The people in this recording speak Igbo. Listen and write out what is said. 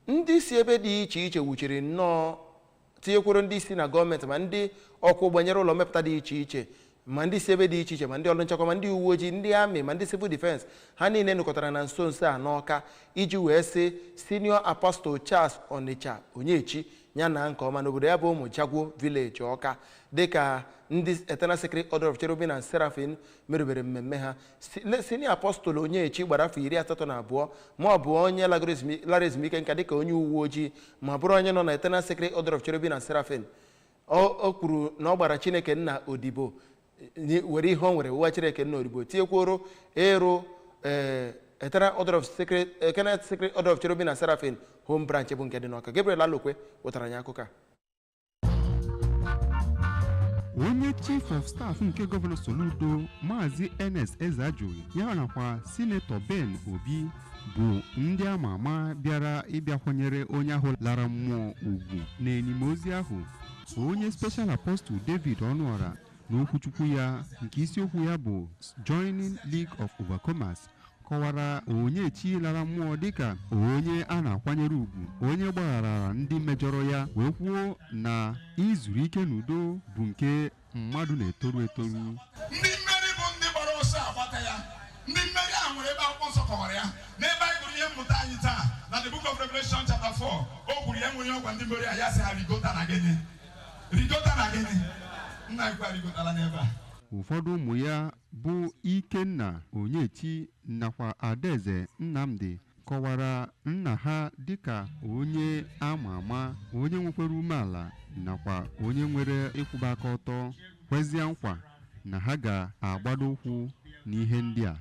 Ndị si ebe dị iche iche wuchiri nnọọ, tinyekwuru ndị si na gọọmenti, ma ndị ọkwọ ụgbọ nyere ụlọ mmepụta dị iche iche, ma ndị si ebe dị iche iche, ma ndị ọrụ nchekwa, ma ndị uwe ojii, ndị amị, ma ndị civil defense. Ha niile nụkọtara na nso nso a n'Ọka iji wee sị Senior Apostle Charles Onitsha Onyechi ya na nke ọma n'obodo ya bụ Ụmụjagwo Village, Ọka, dịka ndị Eternal Sacred Order of Cherubim and Seraphim merubere mmemme ha. Senior Apostle Onyechi gbara afọ 82, ma ọ bụ onye lara ezumike nka dịka onye uwe ojii, ma bụrụ onye nọ na Eternal Sacred Order of Cherubim and Seraphim. O kwuru na ọ gbara Chineke nna odibo, were ihe o nwere wụwa Chineke nna odibo, tinyekwuoro ịrụ Eternal Order of Sacred Eternal Sacred Order of Cherubim and Seraphim Home Branch bụ nke dị n'Ọka. Gabriel Alokwe wetara anyị akụkọ a. Onye Chief of Staff nke Gọvanọ Soludo, Maazị Ernest Ezeajughi, ya nakwa Sinetọ Ben Obi bụ ndị ama ama bịara ịbịakwanyere onye ahụ lara mmụọ ugwu n'enime ozi ahụ. Onye Special Apostle David Ọnụọra, n'okwuchukwu ya nke isiokwu ya bụ "Joining League of Overcomers", kọwara Onyechi lara mmụọ dịka onye a na-akwanyere ugwu, onye gbagharara ndị mejọrọ ya, wee kwuo na izuru ike n'udo bụ nke mmadụ na-etoru etoru. Ndị mmeri bụ ndị gbara ọsọ agbata ya. Ndị mmeri ahụ nwere ebe Akwụkwọ Nsọ kọwara ya n'ebe anyị gụrụ ihe mmụta anyị taa na the Book of Revelation chapter 4. O kwuru ya nwere ọgwa ndị mmeri a, ya sị ha rigota na gịnị? Rigota na gịnị? Nna ikwu arigotala n'ebe a. Ụfọdụ ụmụ ya bụ Ikenna Onyechi nakwa Adaeze Nnamdi kọwara nna ha dịka onye ama ama, onye nwekwara umeala nakwa onye nwere ịkwụba aka ọtọ, kwezie nkwa na ha ga-agbado ụkwụ n'ihe ndị a.